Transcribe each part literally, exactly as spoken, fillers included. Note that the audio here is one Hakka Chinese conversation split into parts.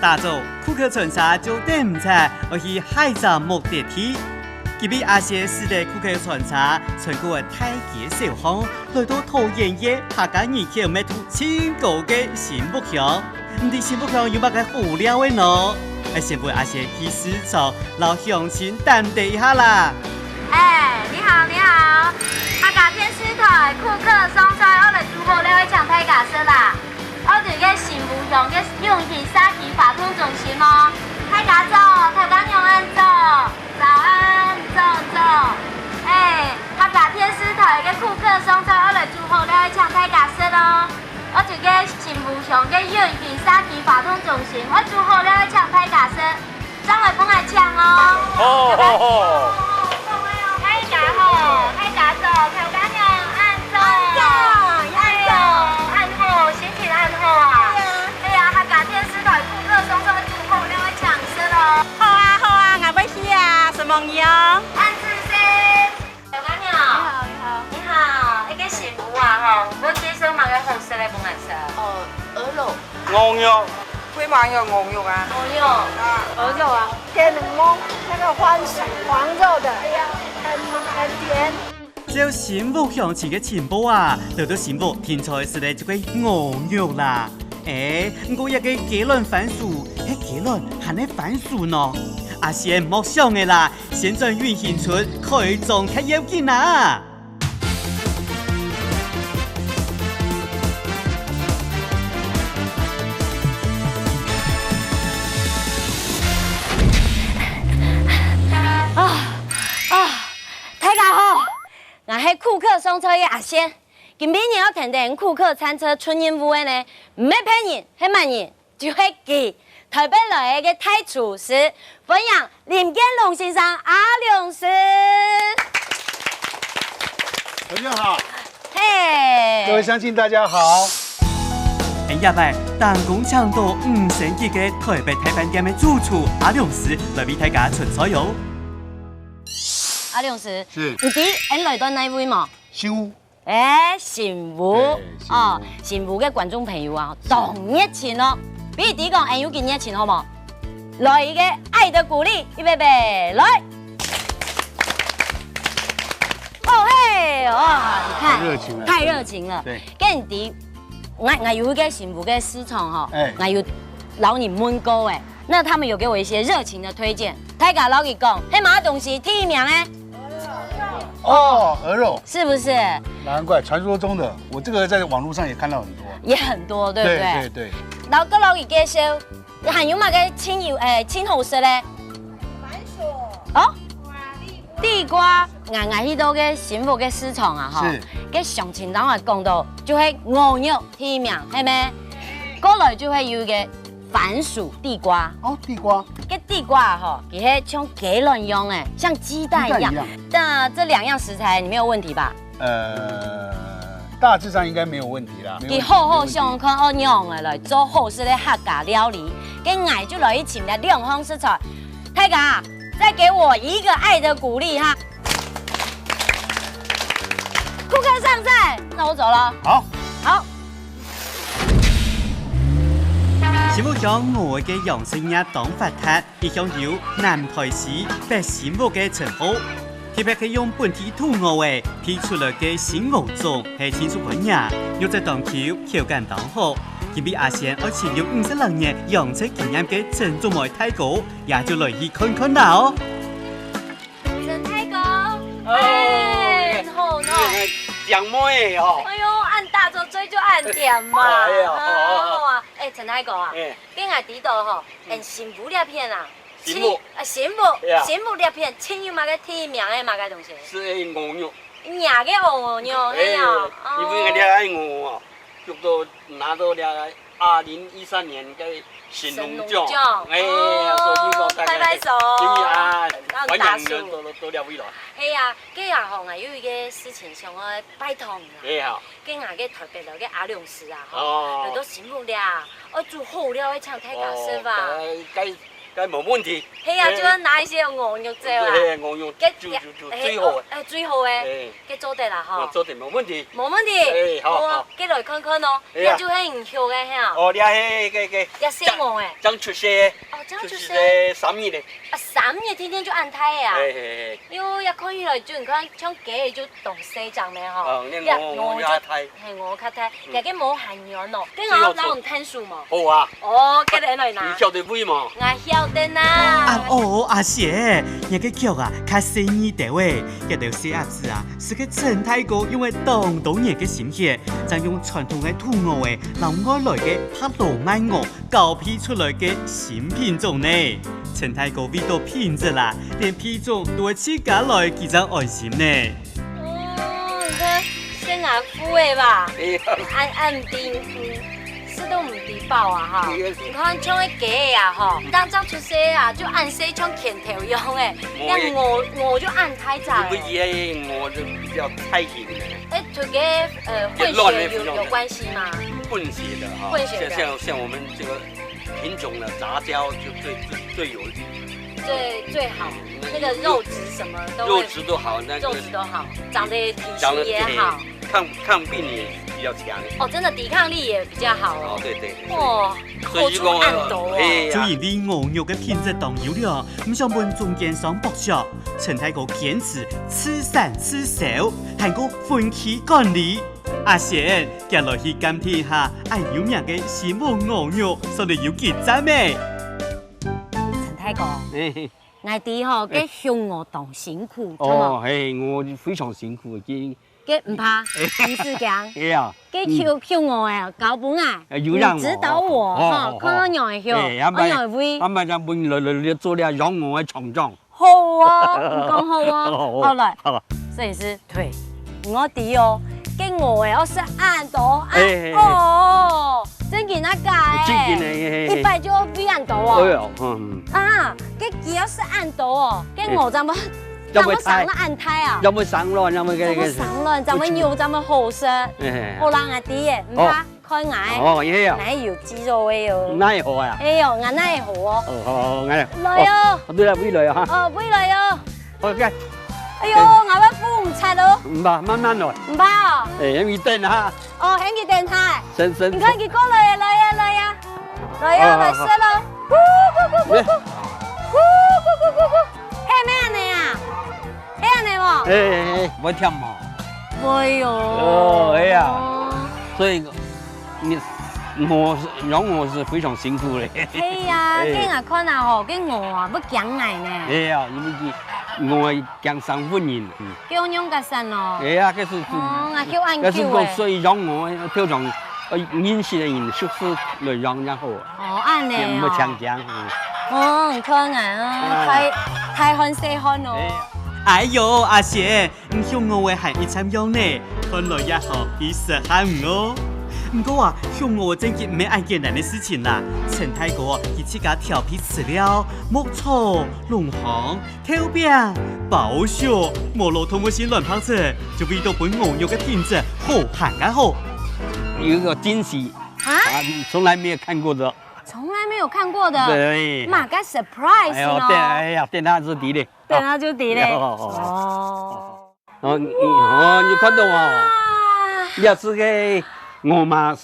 打早，庫克船車就等毋掣，愛去下一站目的地。今晡日阿仙駛等庫克船車，穿過大街小巷，來到桃園縣客家人口密度盡高个新屋鄉。毋知新屋鄉有麼个好尞个呢？愛先分阿仙去市場，摎鄉親打聽一下啦。哎，你好，你好，客家電視台庫克上菜，愛來煮好料，愛請大家食啦。 𠊎等个新屋鄉个永興社區活動中心哦。大家早，大家仰恁早？早安，早，早。哎，客家電視台个庫克上菜愛來煮好了，愛請大家食哦。𠊎等个新屋鄉个永興社區活動中心，愛煮好了，愛請大家食。 上來分𠊎請哦。好，好，好。大家好，大家早，頭家娘，恁早。恁早，恁早。哎喲，恁好，心情恁好啊。對啊。哎呀，客家電視台庫克上菜煮好了，愛請食哦。好啊，好啊，𠊎會去啊，承蒙你哦。恁仔細。 小朋友，你好，你好。你好，該个新婦啊，吼，有介紹麼个好食个分𠊎食？哦，鵝肉。鵝肉。會嗎？有鵝肉啊。鵝肉。啊。鵝肉啊，雞卵糕，那個番薯，黃肉的，很，很甜。照新屋鄉親个情報啊，來到新屋，定著愛食个就係鵝肉啦。欸，毋過這个雞卵番薯，係雞卵還係番薯呢？阿仙莫想了啦， 先轉永興村開張較要緊啊！啊，啊，大家好，𠊎係庫克上菜个阿仙。今晡日愛跈等庫克餐車出任務个呢，毋係別人，係麼人？ 就係佢，台北來个大廚師，歡迎林建龍先生，阿龍師。大家好。嘿。各位鄉親，大家好。𠊎這擺，當光請到五星級个台北大飯店个主廚阿龍師來為大家出菜喲。阿龍師，是。你知𠊎來到哪位無？新屋。 欸，新屋。對，新屋。哦，新屋个觀眾朋友啊，當熱情哦。比如講，欸，有幾熱情好無？來一個愛的鼓勵，預備，來。哦嘿，哇，你看，太熱情了。太熱情了。對。跟你講，𠊎，𠊎有一個新屋个市場吼，欸。𠊎有摎你問過欸，那他們有給我一些熱情的推薦。大家摎佢講，係麼个東西第一名呢？ 哦，鵝肉。是不是？難怪傳說中的，我這個在網路上也看到很多。也很多，對不對？對，對，對。然後過來介紹，還有麼个盡有，欸，盡好食个？番薯。哦？地瓜。地瓜，𠊎，𠊎去到該新屋个市場啊，吼，是。該鄉親摎𠊎講到，就係鵝肉第一名，係無？過來就會有一個 番薯、地瓜。哦，地瓜。該地瓜啊吼，佢係像雞卵樣欸，像雞蛋一樣。雞蛋一樣。那這兩樣食材你沒有問題吧？呃，大致上應該沒有問題啦。沒問題，佢好好想看，哦，仰仔來做好食个客家料理，該𠊎就來去尋這兩項食材。大家，再給我一個愛的鼓勵哈。庫克上菜，那我走了。好。好。 新屋鄉鵝个養殖業當發達，一向有南台西、北新屋个稱號。特別係用本地土鵝仔培出來个新鵝種，係盡受歡迎，肉質當Q，口感當好。今晡日阿仙愛請有五十零年養殖經驗个陳竹梅大哥，也就來去看看啦哦。 陳大哥，哦，哎，你好，你好。靚妹哦。哎喲，恁大隻嘴就恁甜嘛。哎呀，好，好，好。好啊。哎，陳大哥啊，哎。該𠊎知道吼，嗯。𠊎新屋這片啊，新屋。盡，啊，新屋，哎呀。新屋這片，盡有麼个第一名个麼个東西？係鵝肉。你个鵝肉，哎呀，哎，因為𠊎這个鵝哦，哦。 就都拿到了二零一三年个神農獎。神農獎。哎，哦，所以講大家拍拍手。因為啊，那很大樹。歡迎你們到，到這位來。係啊，該啊吼，𠊎有一個事情想要拜託你啦。哎，好。該𠊎个台北來个阿龍師啊，吼，哦。來到新屋了，愛煮好料愛請大家食飯。哦，該，該該無問題。係啊，哎。就愛拿一些鵝肉做啊。哎，鵝肉，該，就，就，就，哎，最好个。哦，哎，最好个。哎。該做得啦，吼。啊，做得，無問題。無問題。哎，好，哦，好。該來看看哦。哎呀。這就係你畜个，係啊？哦，這係，該，該，這細鵝个。正，正出世个。哦，正出世。出世个三日个。啊，三日天天就恁大个啊？哎，哎，哎。喲，這看起來就，你看，像雞个就當細隻个吼。哦，該鵝，這，鵝，鵝較大。 係，鵝較大，嗯。這个無恁軟哦。該𠊎愛摎你𢯭手無？好啊。哦，該來來拿。你曉得餵無？𠊎曉得啦。啊哦，阿雪，你个腳啊，較細義兜仔，這兜細鴨子啊，係該陳大哥用了當多年个心血，正用傳統个土鵝仔，摎外來个白羅曼鵝交配出來个新品種呢。陳大哥為著品質啦，連配種都愛自家來，佢正安心呢。 哦，你看，細鴨孵个吧？哎呀。恁，恁毋知，嗯，食都毋知飽啊，哈。哎呀。你看，像該雞个啊，吼，當正出世啊，就恁細，像拳頭樣个，無，該鵝，鵝就恁大隻个。因為這鵝就比較大型个。哎，同該，呃，混血有，有關係嗎？混血的哈，混血的。像，像，像我們這個品種的雜交就最，最，最有利。最，最好，嗯，那個肉質什麼都會，肉質都好，那個肉質都好，長得體型也好。長得，對，抗，抗病也比較強。哦，真的抵抗力也比較好哦。哦，對，對，對。哇，所以就講，好處恁多哦。哎呀。就因為鵝肉个品質當優良，毋想分中間商剝削，陳大哥堅持自產自銷，還過分區管理。阿賢，遽來去感受一下恁有名个西門鵝肉，算得有幾讚咩？陳大哥，哎。 𠊎知吼，該畜鵝當辛苦，著無？哦，係，鵝非常辛苦，佢，該毋怕，毋使驚。係啊。該畜，畜鵝仔，交分𠊎，哎，有影哦。你指導我，吼，哦，哦，看𠊎仰仔畜，哎，𠊎仰仔餵。𠊎正分你來，來，來做這養鵝个廠長。好啊，你講好啊。好，好，好。好，來。好。攝影師，退。 𠊎知哦，該鵝仔愛食恁多，哎，哎，哎。哦，正經啊假个？正經个，哎，哎，哎。一擺就愛分恁多哦。哎喲，嗯。啊，該佢愛食恁多哦，該鵝正會，哎。正會生到恁大啊？正會生卵，正會，正會生卵，正會幼，正會好食。哎，哎，哎。好啦，𠊎知个，毋怕。哦。 看𠊎，哦，係啊。𠊎有肌肉个喲。哪會好啊？哎喲，𠊎哪會好哦？哦，好，好，好，來。來哦。哦，對了，喂來啊，哈。哦，喂來哦。OK。哎喲，𠊎會扶毋掣哦。毋怕，慢慢來。毋怕哦。哎，先去等哈。哦，先去等哈。先，先。你看佢過來了，來呀，來呀。來呀，哦，好，好。來食了。咕，咕，咕，咕，咕。咕，咕，咕，咕，咕。係毋係恁樣啊？係恁樣無？哎，哎，哎，會忝無？會喲。哦，哎呀。哦。所以 你，鵝是，養鵝是非常辛苦的。係啊，哎。該𠊎看啊吼，該鵝啊，會驚𠊎呢。哎呀，因為佢，鵝驚生份人，嗯。該樣个生哦。哎呀，該係，哦，𠊎畜恁久欸。該係講，所以養鵝，通常，呃，認識个人，熟識來養較好。哦，恁樣哦。也毋會搶驚，嗯。哦，你看啊，啊。大，大漢細漢哦。哎。哎喲，阿賢， 你畜鵝仔還一站樣呢，看來也好意思喊你哦。毋過啊，畜鵝正經毋係恁簡單个事情啦。陳大哥佢自家調配飼料、牧草、籠項、豆餅、包粟，無落動物性卵白質，就為著分鵝肉个品質好還較好。有一個驚喜，啊？啊，從來沒有看過的。從來沒有看過的？對。麼个surprise呢？哎喲，等，哎呀，等下就知咧。等下就知咧。哦。哦。 哦，你，哦，你看到啊？哇！這係个鵝嫲，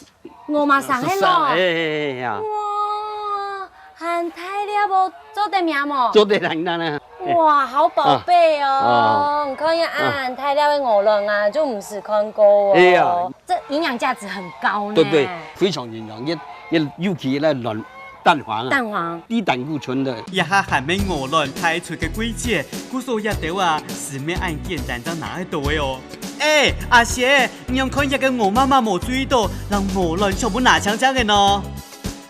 鵝嫲生个咯。哎，哎，哎，哎呀。哇，恁大粒哦，做得摸無？做得啦，你看啦。哇，好寶貝哦！啊。哦。你看一下，啊。恁大粒个鵝卵啊，就毋識看過哦。哎呀。這營養價值很高呢。對，對，非常營養，也，也尤其那卵 蛋黃啊，蛋黃。低膽固醇的。這下還係鵝卵大出个季節，故所這兜啊，係毋係恁簡單正拿得到个哦。哎，阿賢，你仰看這个鵝嫲嫲無注意到，摎鵝卵全部拿淨淨个呢？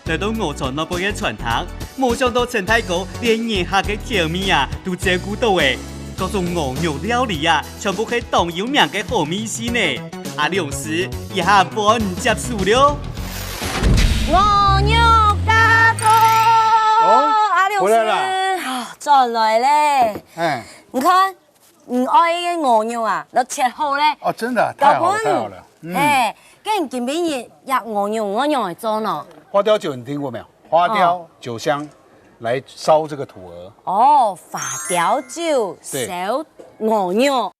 來到鵝場內背个餐廳，無想到陳大哥連原客个口味啊，都照顧到欸。 各種鵝肉料理啊，全部係當有名个好味緒呢。阿良師，這下換你接手了。鵝肉加湯。哦，阿良師，回來了。啊，轉來咧。哎。你看，你愛个鵝肉啊，都切好咧。哦，真的，太好了，高分。太好了。嗯。哎，該你今晡日這鵝肉，你仰般來做呢？花雕酒你聽過沒有？花雕、哦。酒香，來燒這個土鵝。哦，花雕酒，對，燒鵝肉。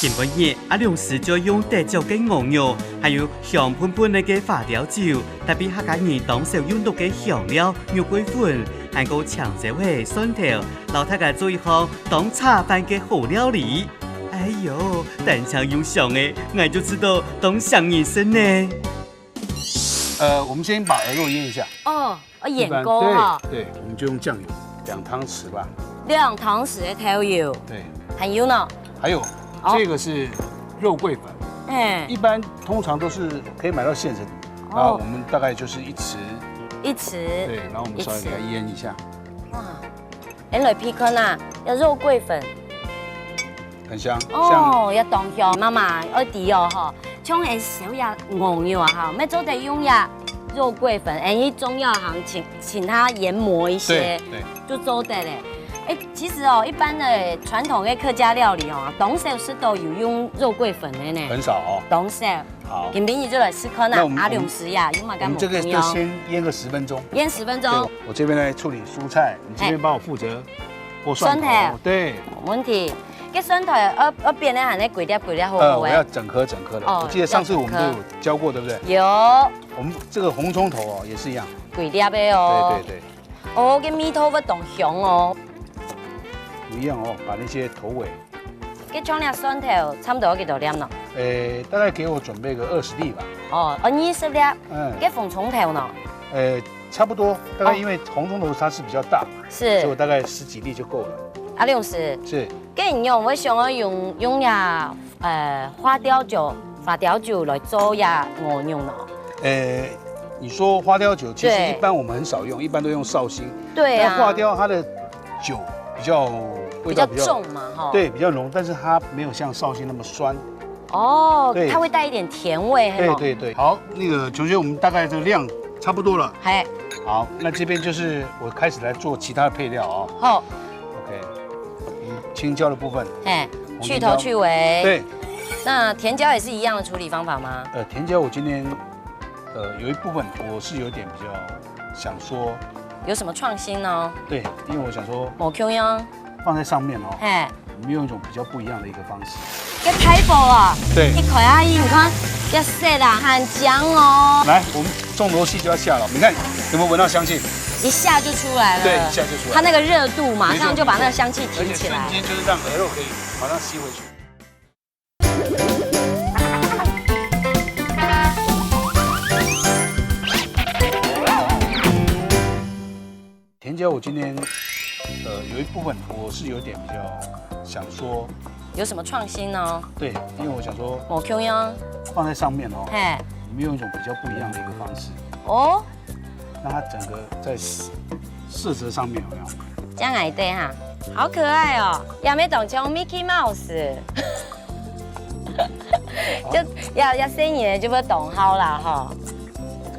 今晡日，阿良師就用得獎个鵝肉，還有香噴噴个花雕酒，搭配客家人當少用到个香料、肉桂粉，還過青椒仔、蒜頭，摎大家做一項當下飯个好料理。哎喲，單淨用想个，𠊎就知道當想人生呢。呃，我們先把鵝肉醃一下。哦，哦，醃過哈。一般，對，對，我們就用醬油，兩湯匙吧。兩湯匙个豆油。對。還有呢？還有，哦，這個是肉桂粉。哎。一般通常都是可以買到現成的，哦。那我們大概就是一匙。一匙。對，然後我們稍微給它醃一下。一匙。哇。 恁來配看啊，這肉桂粉。很香，哦，香。這當香，媽媽，愛知哦吼，像𠊎燒這鵝肉啊吼，乜做得用這肉桂粉，恁樣中藥行請，請他研磨一些，對，對。就做得了。哎，其實哦，一般的傳統的客家料理哦，當少食到有用肉桂粉的呢。很少哦。當少。 好。今晡日就來試看啊，那我們，阿良師呀，有麼个無共樣？我們這個就先醃個十分鐘。醃十分鐘。對，我這邊來處理蔬菜，你這邊幫我負責剝蒜頭。蒜頭。對。沒問題。這蒜頭要，要煸个還是規粒規粒好好个？呃，我要整顆整顆的。哦，我記得上次我們都有教過，對不對？有。我們這個紅蔥頭哦，也是一樣。規粒个哦。對，對，對。 哦，這味道會當香哦。不一樣哦，把那些頭尾。這像這蒜頭差不多幾多粒呢？誒，大概給我準備個二十粒吧。哦，哦，二十粒。嗯。這紅蔥頭呢？誒，差不多，大概因為紅蔥頭它是比較大，哦。是。所以我大概十幾粒就夠了。阿良師。是。 該你仰會想要用，用這，呃，花雕酒，花雕酒來做這鵝肉呢？呃，你說花雕酒，其實，對，一般我們很少用，一般都用紹興。對啊。那花雕它的酒比較，味道比較，比較重嘛，吼。對，比較濃，但是它沒有像紹興那麼酸。哦，對。它會帶一點甜味，嘿嗎？對，對，對。好，那個，同學，我們大概這個量差不多了。嘿。好，那這邊就是我開始來做其他的配料哦。好。 OK，嗯，青椒的部分，嘿，紅青椒。去頭去尾。對。那甜椒也是一樣的處理方法嗎？呃，甜椒我今天，呃，有一部分我是有點比較想說，有什麼創新呢？對，因為我想說，無共樣。放在上面哦，嘿。我們用一種比較不一樣的一個方式。這大火啊，對。一開下去，你看，這色啊，很香哦。來，我們重頭戲就要下了，你看有沒有聞到香氣？一下就出來了。對，一下就出來了。它那個熱度馬上就把那個香氣提起來。而且瞬間就是讓鵝肉可以馬上吸回去。甜椒我今天，呃，有一部分我是有點比較想說，有什麼創新呢？對，因為我想說，無共樣。放在上面哦，嘿。我們用一種比較不一樣的一個方式。哦。 讓它整個在色，色澤上面有沒有？這樣來對哈，好可愛哦，也沒當像Mickey Mouse。就，也，也細人仔就會當好啦，吼。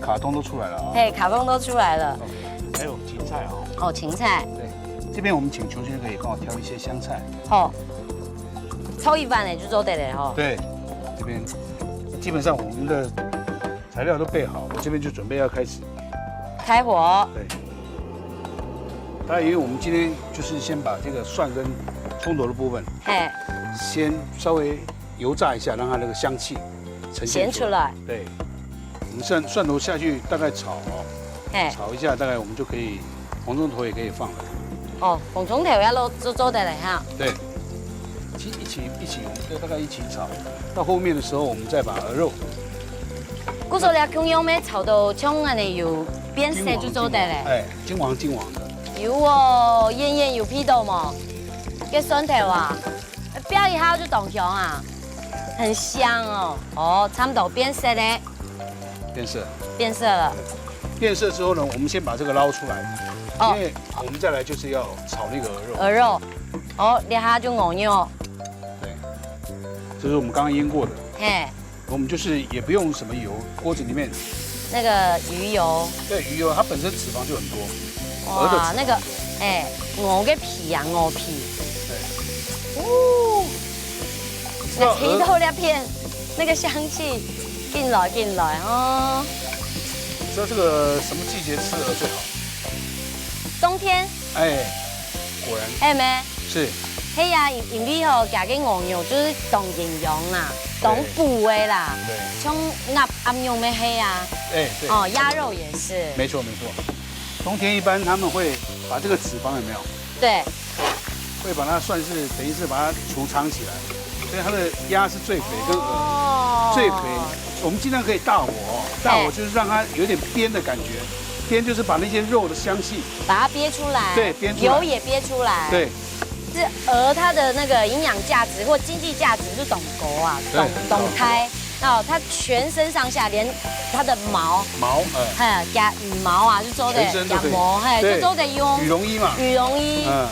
卡通都出來了哦。嘿，卡通都出來了。OK，還有芹菜哦。哦，芹菜。對，這邊我們請球球可以幫我挑一些香菜。好，炒一碗呢就做得了吼。對，這邊基本上我們的材料都備好，我這邊就準備要開始。開火。對。那因為我們今天就是先把這個蒜跟蔥頭的部分，嘿。先稍微油炸一下，讓它那個香氣呈現出來。顯出來。對。我們蒜，蒜頭下去大概炒哦，嘿。炒一下，大概我們就可以，紅蔥頭也可以放了。哦，紅蔥頭也落，做，做得了哈。對。其實一起，一起，我們就大概一起炒，到後面的時候，我們再把鵝肉。故所這共樣咩，炒到像恁呢有變色就做得了。金黃，金黃，哎，金黃金黃的。有哦，遠遠有鼻到無？這蒜頭啊，煸一下就當香啊，很香哦。哦，差不多變色了。變色。變色了。變色之後呢，我們先把這個撈出來，哦。因為我們再來就是要炒那個鵝肉。鵝肉。哦，這下就鵝肉。對，這是我們剛剛醃過的。嘿。我們就是也不用什麼油，鍋子裡面。那個魚油。對，魚油它本身脂肪就很多，鵝的脂肪很多。哇，那個，哎，鵝个皮啊，鵝皮。對。哦，那鵝，那提到那片，那個香氣進來，進來哦。知道這個什麼季節吃鵝最好？冬天，哎，果然哎咩？是，嘿呀，因因为吼，佢个牛肉就是当营养啦，当补的啦，对像鸭鸭肉咩嘿呀，哎对，哦，鸭肉也是，没错没错。冬天一般他们会把这个脂肪有没有，对，会把它算是等于是把它储藏起来，所以它的鸭是最肥跟鹅哦最肥。我们尽量可以大火哦，大火就是让它有点煸的感觉，煸就是把那些肉的香气，把它煸出来，对煸出来油也煸出来，对，是鹅它的那个营养价值或经济价值是当高啊，对当当开。哦，它全身上下连它的毛，毛呃，哎，加羽毛啊，就做得全身都可以加毛，哎，对就做得用羽绒衣嘛，羽绒衣。嗯，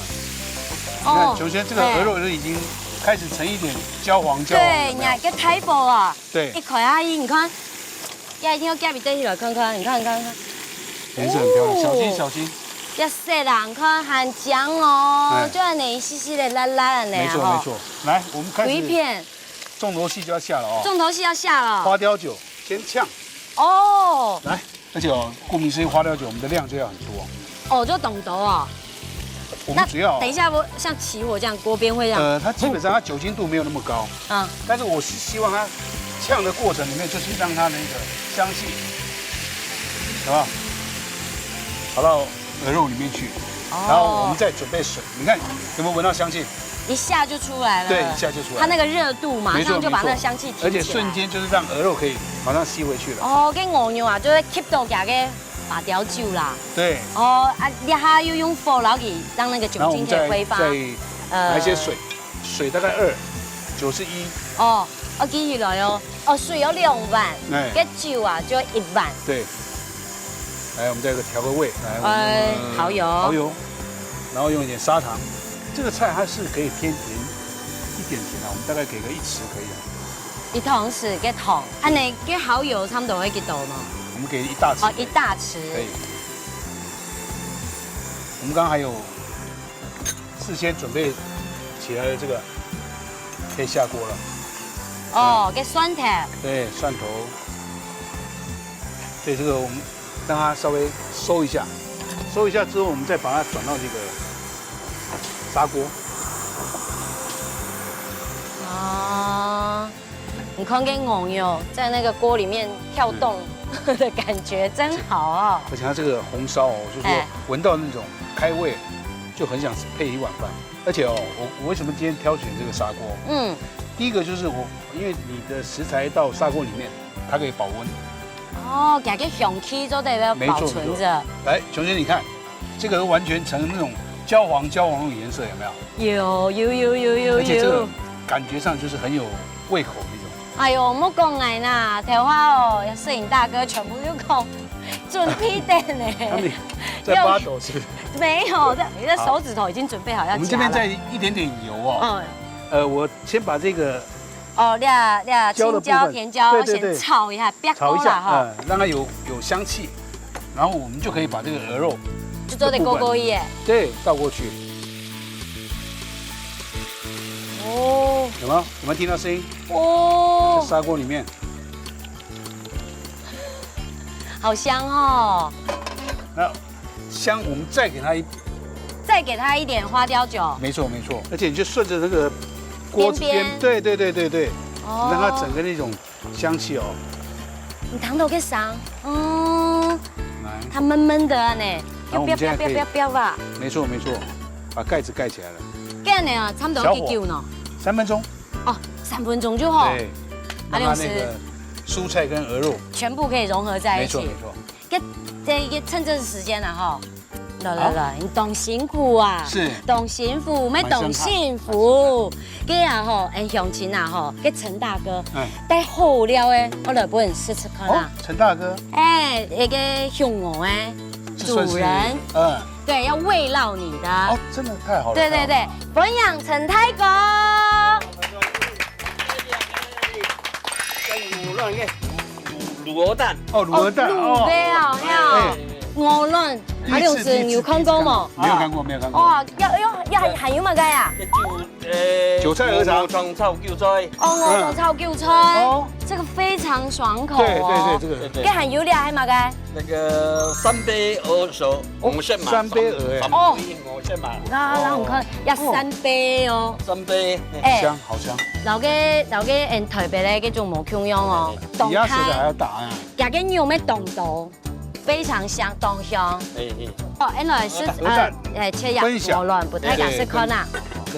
你看哦，首先这个鹅肉就已经开始呈一点焦黄焦黄对，的，有没有你看个太薄啊，对一，口下去，你看，呀，一定要夹一袋起来看看，你看，你看，你看，颜色很漂亮，小心哦小心，要色啦，你看很香哦哎，就按呢一丝丝的辣辣按呢没错没，错。来，我们开始薄片，重头戏就要下了哦，重头戏要下了，花雕酒先呛，哦来，而且哦，顾名思义，花雕酒我们的量就要很多，哦，就懂得哦。我们主要等一下，我像起火这样，锅边会这样。呃，它基本上它酒精度没有那么高，嗯，但是我是希望它呛的过程里面，就是让它的一个香气，好不好？跑到鹅肉里面去，哦然后我们再准备水，你看有没有闻到香气？一下就出来了。对，一下就出来了。它那个热度马没错上就把那个没错香气提起来。而且瞬间就是让鹅肉可以马上吸回去了。哦，跟牛肉啊，就会 keep 到佢个花雕酒啦。对，哦啊，这下又用火，然后给让那个酒精然后我们再可以挥发。再呃拿一些水，水大概二，酒是一，哦，我记起来哦，哦，水有两碗，哎个酒啊就一碗。对。来，我们再调个味，来，我们哎，蚝油，蚝油，然后用一点砂糖。这个菜它是可以偏甜一点甜啊，我们大概给个一匙可以了。一汤匙个糖，按呢个蚝油差不多会几多呢？我们给一大匙，哦，一大匙。可以。我们刚刚还有事先准备起来的这个，可以下锅了。哦，个蒜头。对，蒜头。对，这个我们让它稍微收一下，收一下之后，我们再把它转到这个砂锅。啊，你看个牛肉在那个锅里面跳动的感觉真好哦。而且它这个红烧哦，就是说哎闻到那种开胃，就很想配一碗饭。而且哦，我我为什么今天挑选这个砂锅？嗯，第一个就是我，因为你的食材到砂锅里面，它可以保温。哦，给个香气做得要没错保存着。来，琼姐，你看，这个完全呈那种焦黄焦黄的颜色，有没有？有有有有有而且这个有。感觉上就是很有胃口那种。哎哟，莫讲哎啦，头下哦，攝影大哥全部都讲准备等呢。他们在发抖是不是？没有，这你的手指头已经准备好要我们这边夹了。再一点点油哦。嗯，呃，我先把这个哦，这这椒的部分青椒、甜椒对对对先炒一下，煸炒一下，过了哈，嗯，让它有有香气，然后我们就可以把这个鹅肉就做得勾勾耶。对倒过去，哦有没有？有没有听到声音？哦，砂锅里面，好香哦！那香，我们再给它一，再给它一点花雕酒，没错没错，而且你就顺着那个锅子边，边边对对对对对，哦让它整个那种香气哦，你尝到个啥？嗯，来，它闷闷的呢，然后我们现在可以飘飘飘吧。没错没错，把盖子盖起来了，这样呢，差不多小火几久呢？三分钟，哦，三分钟就好，对，啊让它那个蔬菜跟鹅肉，全部可以融合在一起没错没。错，这这一个趁这个时间了哈。来来好来，你当辛苦啊，是当辛苦，没蛮香当幸福。这样吼，哎，乡亲啊吼，给陈大哥，哎，带好料哎，我来帮你试试看哦啊。，陈大哥，哎，那个熊猫哎，这算是主人，嗯，对，要慰劳你的。哦，真的太好了，对对对太好了，欢迎陈大哥。牛卵个卤鹅蛋，哦，卤鹅蛋哦，卤的啊，哦，嘿啊哎，鹅卵，阿亮是，你有看過嗎？没有看过，没有看过。哇，要要要还还有么个呀？就呃韭菜鹅肠。鹅肠炒韭菜。哦，鹅肠炒韭菜，哦，这个非常爽口哦。对对对，这个。对对。这还有咧，还有么个？那个三杯鹅手，哦，五线嘛，三杯鹅哎。三杯鹅线嘛。那那我看要三杯哦。三杯。哎，香，好香。老个老个，嗯，特别的这种无共样哦，底下吃的还要打啊。加个牛咩冻冻。 非常香，当香。哎哎。哦，原来是呃，哎，切呀，分享。鹅卵，不太敢吃看呐。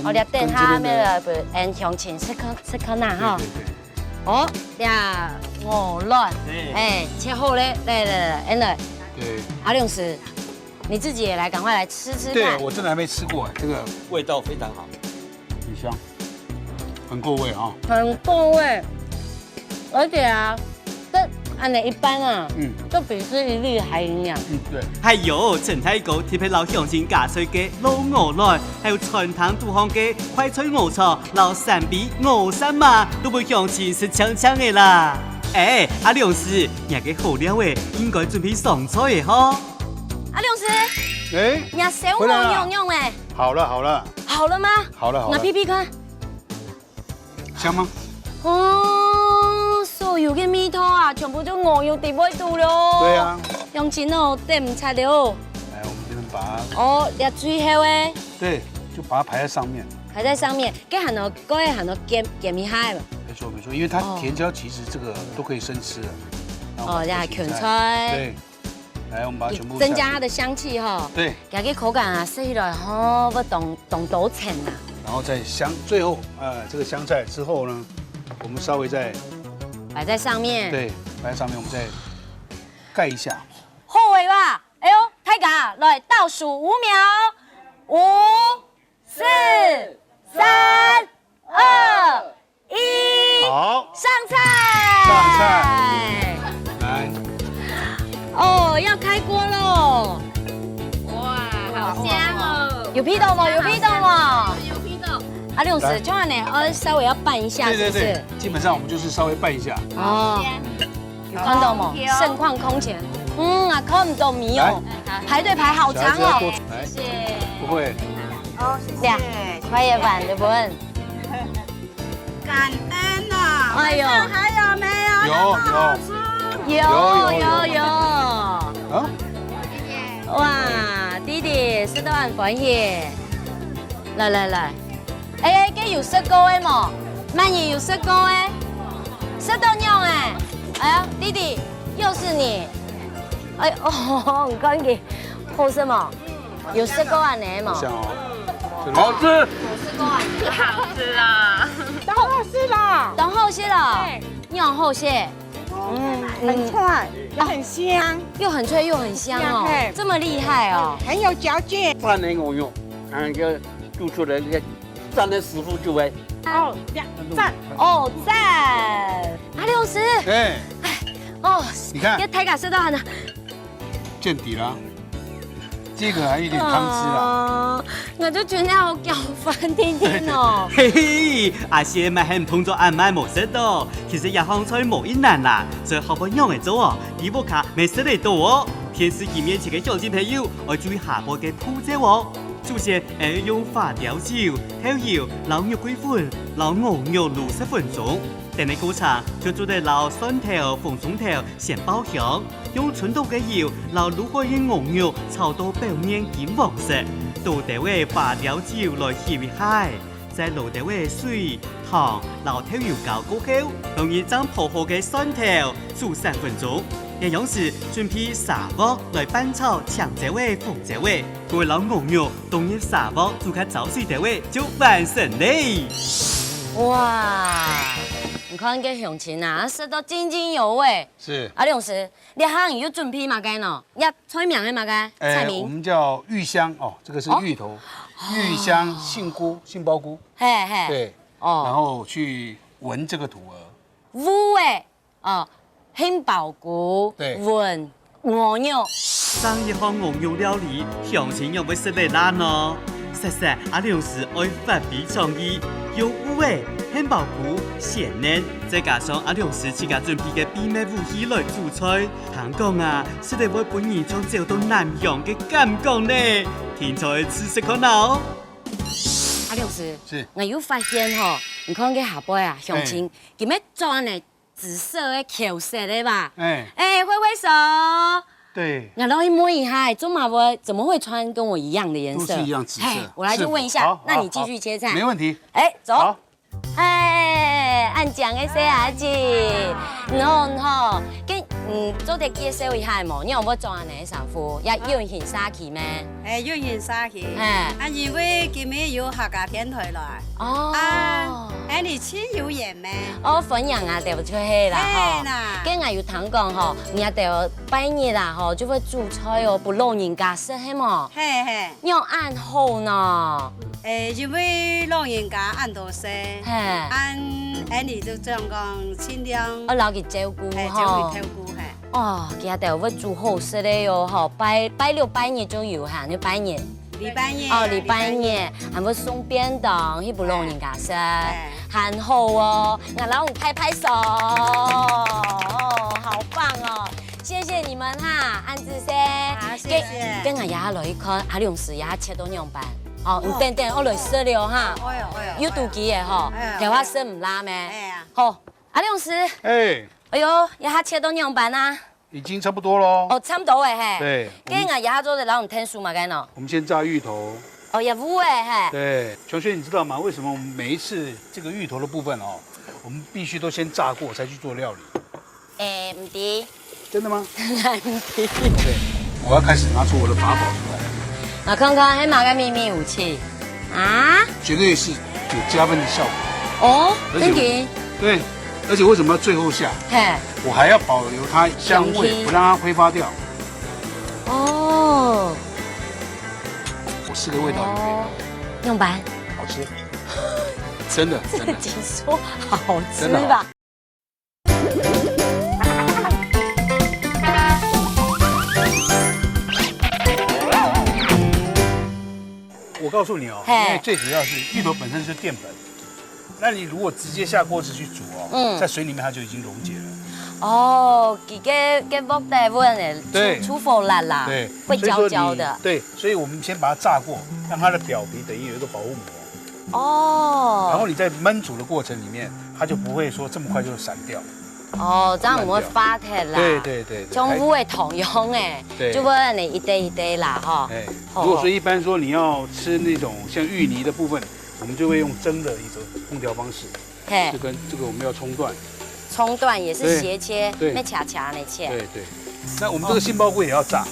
哦，你等下没有不，嗯，详情吃看吃看呐哈。对对对。哦，呀，鹅卵，哎，切好嘞，来来来，原来。对。阿亮师，你自己也来，赶快来吃吃看。对，我真的还没吃过这个。味道非常好。很香，很够味啊。很够味。 而且啊，这按呢一般啊，嗯，就比吃一粒还营养。嗯，对。哎哟，陳大哥特別摎鄉親加菜个滷鵝卵，還有餐廳肚項个快菜鵝腸摎三杯鵝三嫲，都分鄉親食淨淨个啦。哎，阿亮師，若个好料欸，應該準備上菜了吼。阿亮師，哎，若燒鵝仰仰欸？好了好了，好了嗎？好了好了，我鼻鼻看。 香吗？哦，所有个味道啊，全部就鵝肉底背肚了。对啊。鄉親哦，等毋切了。来，我们这边把它，哦，这最后欸，对，就把它排在上面。排在上面，该喊到，该喊到煎煎一下吧。没错没错，因为它甜椒其实这个都可以生吃的。那我们哦，这样芹菜，对。 来，我们把它全部下去。增加它的香气哈。对。加个口感啊，吃起来吼，会当当多层啊。然后再香，最后呃这个香菜之后呢，我们稍微再摆在上面。对，摆在上面，我们再盖一下。好味吧？哎呦，大家来倒数五秒，五、四、三、二、一，好，上菜。上菜。来。哦，要开锅喽。哇，好香哦。有鼻到吗？有鼻到吗？有鼻到。阿亮师，来。这样呢，呃，稍微要拌一下，是不是？对对对，基本上我们就是稍微拌一下。哦。有看到吗？盛况空前。嗯啊，看不到米哦，来。排队排好长哦。小孩子要多，来。谢谢。不会。哦，谢谢。快一碗，对不对？ 感恩啊！哎呦，还有没有？有，有。有，有，有。啊？哇，弟弟食到恁歡喜。來，來，來。哎，該有食過个無？滿意有食過个？食到仰仔？哎呀，弟弟，又是你。哎，哦，你看佢好食無？ 有食過恁呢無？好吃。好吃啊。當好食啦。當好食啦。對。你好好食。嗯，很脆，也很香。又很脆又很香哦，香，嘿。這麼厲害哦。很有嚼劲。飯很好用，啊，就煮出來這個讚的師傅就會。哦，讚。哦，讚。阿亮師。哎。哦，你看。這大家食到恁呢。 見底啦。這個還有點湯汁啦。啊，𠊎就覺得好攪飯定定哦。嘿嘿，阿仙乜還毋通做恁慢無食到，其實這項菜無恁難啦，所以好分仰仔做哦，你屋下乜食得到哦。電視機面前个鄉親朋友，愛注意下背个步驟哦。首先，愛用花雕酒、豆油摎肉桂粉摎鵝肉滷十分鐘。 等个過程就做得摎蒜頭、紅蔥頭先爆香，用純豆个油摎滷好个鵝肉炒到表面金黃色，倒兜仔花雕酒來熻一下，再摎兜仔水、糖摎豆油攪過後，同時正烰好个蒜頭煮三分鐘。這央時準備砂鑊來煠炒青椒仔、紅椒仔，過摎鵝肉 倒入砂鑊煮較燥水兜仔就完成了。哇，你看這鄉親啊，食到津津有味。是。啊，梁師，這下你有準備麼个呢？這菜名係麼个？哎，菜名？我們叫芋香哦，這個是芋頭，哦。芋香杏菇、杏鮑菇。嘿，嘿。對，哦。然後去炆這個土鵝。烏欸， 哦，杏鮑菇，對。炆鵝肉。生一項鵝肉料理，鄉親仰會食得爛呢？實在阿良師愛發揮創意，用烏仔、杏鮑菇、鮮奶，再加上阿良師自家準備个秘密武器來煮菜，聽講啊，實在會分人像走到南洋个感覺呢。聽菜試食看啊哦！阿良師，是。𠊎有發現吼，你看該下背啊，鄉親，哎。今日做恁呢紫色个、茄色个吧？哎。哎，揮揮手。對。𠊎來問一下，做麼个，怎麼會穿跟我一樣的顏色？都是一樣紫色。嘿，我來就問一下，是，好，那你繼續切菜。好，好，沒問題。哎，走。好。 哎，恁靚个細阿姊，你好，你好，跟，嗯，做得介紹一下無？你有無做恁呢衫褲？也有人衫褲咩？哎，有人衫褲。哎。啊，因為今日有客家電台來。哦。啊，哎，你親友緣咩？哦，歡迎啊，對不對啦？嘿啦。吼，跟𠊎有聽講吼，你兜拜日啦吼，就會煮菜哦，分老人家食，係無？嘿嘿。你有恁好呢？ 誒，因為老人家恁多歲，嘿。恁，恁呢就這樣講，盡量，愛摎佢照顧，嘿，吼。照顧，照顧，嘿。哦，佢兜會煮好食个喲，吼，拜，拜六、拜日就有哈，就拜日。禮拜日。哦，禮拜日，禮拜日。還會送便當，去分老人家食，嘿。還好哦，𠊎摎你拍拍手，哦，好棒哦。 謝謝你們哈，恁仔細。好，謝謝。跟，跟𠊎這下來看，阿良師這下切到仰般？哦，你等等，𠊎來試了哈。哎喲，哎喲，有肚飢个吼，哎喲，頭下食毋罅咩？哎呀。好，阿良師。哎。哎喲，這下切到仰般啊？已經差不多咯。哦，差不多了嘿。對，我們，跟𠊎這下做得摎你添手麼个喏？我們先炸芋頭。哦，也有誒嘿。對，瓊軒，你知道嗎？為什麼我們每一次這個芋頭的部分哦，我們必須都先炸過才去做料理？ 誒，毋知。真的嗎？毋知。OK，我要開始拿出我的法寶出來。啊，看看，係麼个祕密武器？啊？絕對是有加分的效果。哦，而且我，真的？對，而且為什麼要最後下？嘿。我還要保留它香味，香氣。不讓它揮發掉。哦。我試個味道就可以了。哦，仰般？好吃。真的，真的。自己說好吃吧。真的好吃。 我告訴你哦，嘿。因為最主要是芋頭本身是澱粉，那你如果直接下鍋子去煮哦，嗯。在水裡面它就已經溶解了。哦，佢个，个鑊底溫誒，對。出，出火辣啦，對，會焦焦的。所以說你，對，所以我們先把它炸過，讓它的表皮等於有一個保護膜。 哦。然後你在燜煮的過程裡面，它就不會說這麼快就散掉。哦，這樣毋會化忒啦。對，對，對，對。像烏的糖樣誒，對。就會恁呢一垤一垤啦，吼。哎，好，如果說一般說你要吃那種像芋泥的部分，我們就會用蒸的一種烹調方式。嘿。就跟這個我們要蔥段。 蔥段也是斜切，對，對。愛斜斜个切。對，對。那我們這個杏鮑菇也要炸，哦。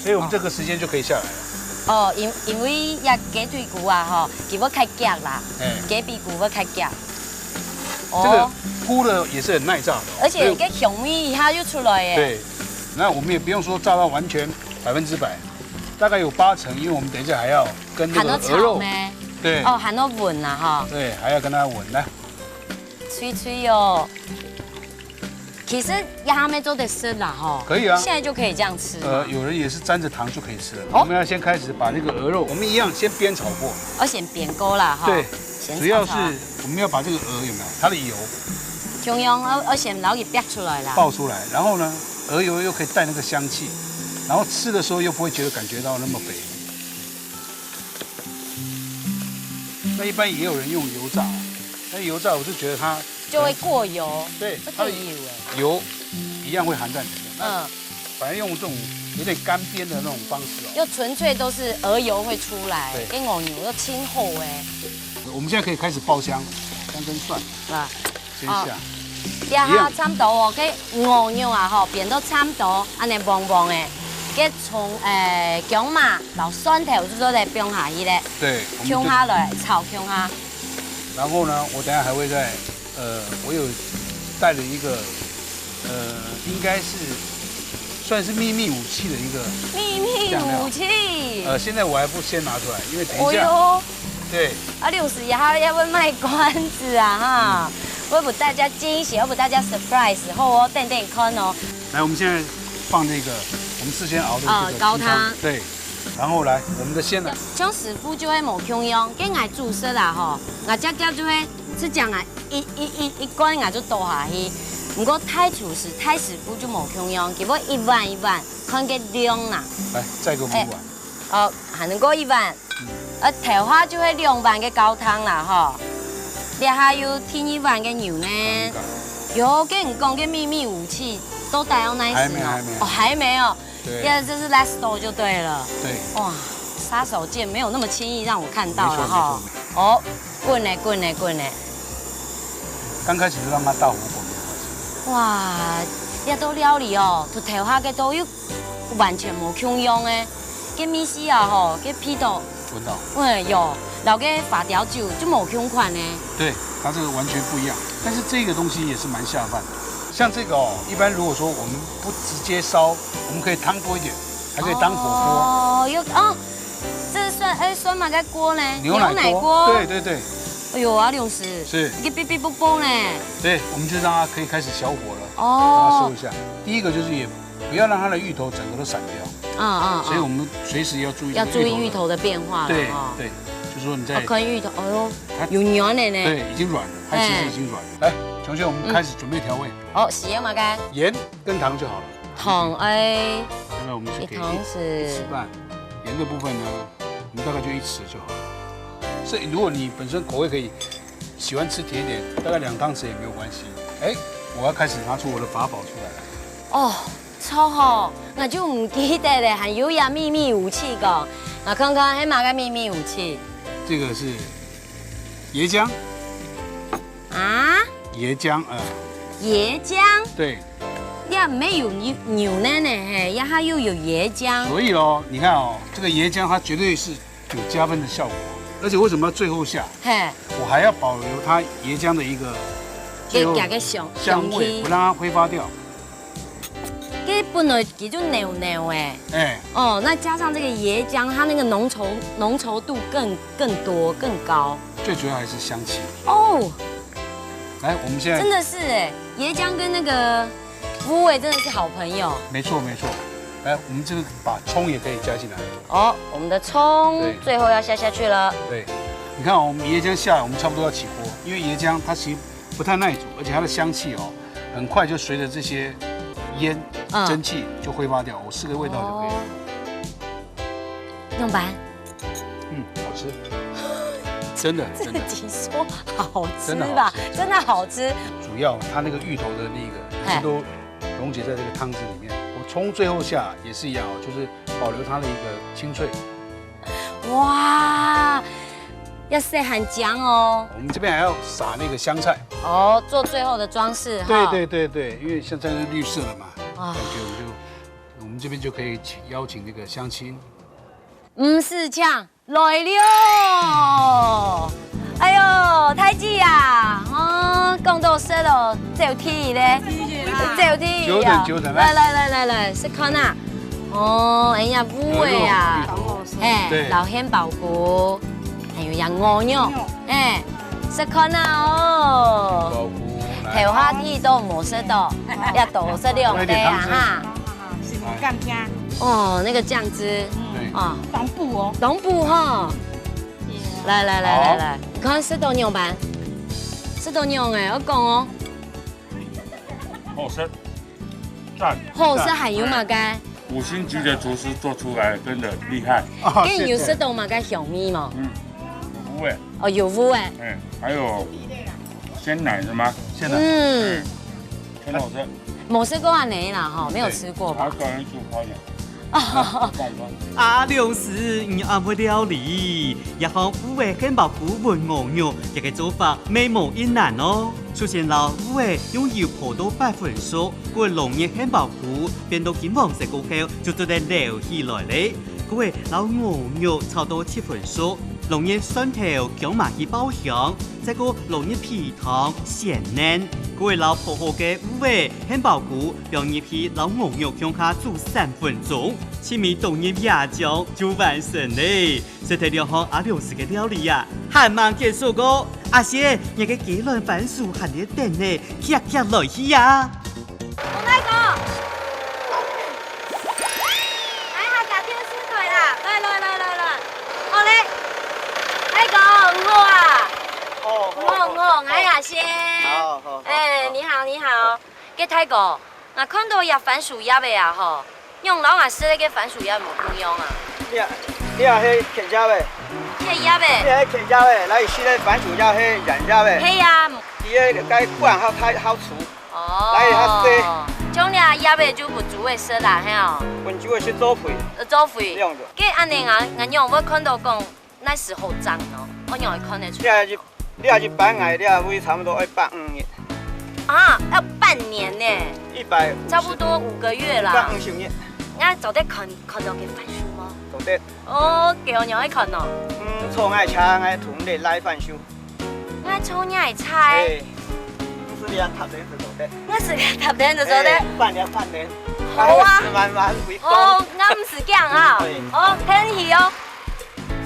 所以我們這個時間就可以下來了。哦，因，因為這雞腿菇啊，吼，佢會較遽啦，哎。雞髀菇會較遽。哦。這個菇呢，也是很耐炸的哦，而且該香味一下就出來耶。所以，對。那我們也不用說炸到完全百分之百，大概有八成，因為我們等一下還要跟那個鵝肉，還要炒咩？對。哦，還要炆啦，哈。對，還要跟它炆。來， 脆脆哦。其實這下乜做得食啦，吼。可以啊。現在就可以這樣吃嗎？呃，有人也是沾著糖就可以吃了。哦。我們要先開始把那個鵝肉，我們一樣先煸炒過。我先煸過啦，吼。對，先炒炒。主要是我們要把這個鵝有沒有，它的油，共樣，我，我先摎佢煸出來啦。爆出來，然後呢，鵝油又可以帶那個香氣，然後吃的時候又不會覺得感覺到那麼肥。 那一般也有人用油炸，那油炸我是覺得它就會過油，對，會過油欸。它的油一樣會含在裡面。那嗯。反而用這種有點乾煸的那種方式哦。又純粹都是鵝油會出來，對。跟鵝油又清厚欸。我們現在可以開始爆香，薑跟蒜。啊。 先下。哦。這下差毋多哦，該鵝肉啊吼，煸到差毋多，恁呢黃黃个，該蔥，誒，薑嫲摎蒜頭就做得放下去咧。對，我們就共下來炒共下。然後呢，我等下還會再，呃，我有帶了一個，呃，應該是算是秘密武器的一個醬料。秘密武器。呃，現在我還不先拿出來，因為等一下，哦喲。對。 啊，六十一號要不賣關子啊哈，嗯。我給大家驚喜，我給大家surprise，好哦，等等看哦。來，我們現在放那個我們事先熬的這個哦，高湯。雞湯，對，然後來，我們的鮮奶。像師傅就會無共樣，跟𠊎煮食啦吼，𠊎家家就會是講啊，一一一一罐啊就倒下去。毋過大廚師、大師傅就無共樣，佢會一碗一碗看个量啦。來，再給我們一碗。哦，還能夠一碗。呃，頭下就係兩碗个高湯啦吼。這下有第二碗个牛呢。有，跟你講个秘密武器，都帶到那時呢。還沒，還沒。哦，還沒有。對。現在這是 last door 就對了。對。哇，殺手鐧沒有那麼輕易讓我看到了哈。沒錯，沒錯，沒錯。哦，滾嘞，滾嘞，滾嘞。剛開始就讓它大火滾沒關係。哇，這道料理哦，同頭下个都有完全無共樣誒。个味緒啊吼，个味道，聞到。喂，有，摎个花雕酒就無共款呢。對，它這個完全不一樣。但是這個東西也是蠻下飯的。像這個哦，一般如果說我們不直接燒，我們可以湯多一點，還可以當火鍋。哦，有哦，這算哎算麼个鍋呢？牛奶鍋。牛奶鍋。對對對。哎呦，阿龍師，是。你个嗶嗶啵啵呢？對，我們就讓它可以開始小火了。哦把它收一下。第一個就是也不要讓它的芋頭整個都散掉，嗯嗯，所以我們隨時要注意要注意芋芋头的。头的變化了對哈。對，就是說你在啊，看芋頭，哎呦，它有軟的呢。對已經軟了，它其實已經軟了。來，瓊姐，我們開始準備調味。哦，係麼个？鹽跟糖就好了。糖哎，大概我們是給一湯匙一一匙半，鹽的部分呢，我們大概就一匙就好了。所以如果你本身口味可以喜歡吃甜一點，大概兩湯匙也沒有關係。哎，我要開始拿出我的法寶出來了。哦，著吼，𠊎就毋記得咧，還有一樣秘密武器講，𠊎看看係麼个秘密武器這個是椰漿，啊？椰漿，呃，椰漿，對，這沒有牛牛奶呢嘿，這下又有椰漿，所以咯，你看哦，這個椰漿它絕對是有加分的效果，而且為什麼要最後下？嘿，我還要保留它椰漿的一個最後給給个香香味，香氣不讓它揮發掉。這本來佢就濃濃誒。哎，哦，那加上這個椰漿，它那個濃稠濃稠度更更多更高。最主要還是香氣。哦，來，我們現在真的是哎，椰漿跟那個烏味真的是好朋友。沒錯沒錯。來，我們這個把蔥也可以加進來。哦，我們的蔥對最後要下下去了。對，你看哦，我們椰漿下來，我們差不多要起鍋，因為椰漿它其實不太耐煮，而且它的香氣哦，很快就隨著這些煙、嗯蒸汽就揮發掉，我試個味道就可以了。哦，用吧。嗯，好吃，真的真的。自己說好吃真的好吧吃，真的好吃。主要它那個芋頭的那個嘿全部都溶解在這個湯汁裡面。我蔥最後下也是一樣哦，就是保留它的一個清脆。哇，要曬很強哦。我們這邊還要撒那個香菜。哦，做最後的裝飾哈。對對對對，因為香菜是綠色的嘛，啊感覺我們就我們這邊就可以請邀請那個鄉親。吳世強來了。哎喲，大姊啊，哦，講到食咯，走地咧，走地久等久等來來來來來，食看啊。哦，哎呀，烏味啊，有肉有芋頭哎，對摎杏鮑菇，還有羊鵝肉，哎，食看啊哦。包括來頭下地都無食到，要多食兩塊啊哈。是無甘聽，哦，那個醬汁，對哦，當補哦。當補哈。來來來來好來，你看食到仰般？食到仰哎，我講哦，好吃，讚！好食還有麼个？五星級的廚師做出來真的厲害。啊跟有食到麼个香味無？嗯，不會，哦，有味哎。嗯，還有鮮奶是嗎？現在嗯，很好吃。無食過恁呢啦吼，沒有吃過吧？然後專門做泡麵，哦，棒棒。阿良師，你恁會料理，這項烏味杏鮑菇炆鵝肉，這個做法乜無異難哦。首先摎烏味用油烰到八分熟，過落入杏鮑菇，變到金黃色過後，就做得撈起來咧。過會摎鵝肉炒到七分熟，落入蒜頭、薑嫲去爆香，再過落入肥湯、鮮奶，過會摎烰好个烏味、杏鮑菇放入去摎鵝肉共下煮三分鐘，盡尾倒入椰漿就完成咧。食忒兩項阿良師个料理啊，還吂結束哦！阿仙，你个雞卵番薯還在等呢，遽遽來去啊！我來講。哎，客家電視台啦，來來來來來，好咧，來講，你好啊，哦，你好你好，哦，𠊎阿仙。好，好，好，哎，好。你好，你好。該大哥，𠊎看到這番薯葉仔啊吼，仰摎𠊎食个該番薯葉無共樣啊？你啊，你啊，係茄葉仔。茄葉仔？你係茄葉仔，來食个番薯葉係圓葉仔。係啊。佢个該管較大，較粗。哦。來，較細。像這葉仔就分豬仔食啦，係哦。分豬仔食做肥。呃，做肥。這樣子。該恁呢啊，𠊎仰會看到講 哪時好種哦？𠊎仰會看得出？你啊一，你啊一般來，你啊會差不多愛半年。啊，要半年呢。一百五十。差不多五個月啦。一百五十日。那做得看，看到該番薯嗎？做得。哦，該仰會看哦。嗯，坐𠊎車，𠊎同你來番薯。𠊎坐你个車。哎，毋使你啊，踏等就做得。毋使你啊，踏等就做得。哎，半年，半年。好啊。慢慢回光。哦，那毋使這樣啊。哎。哦，天氣哦。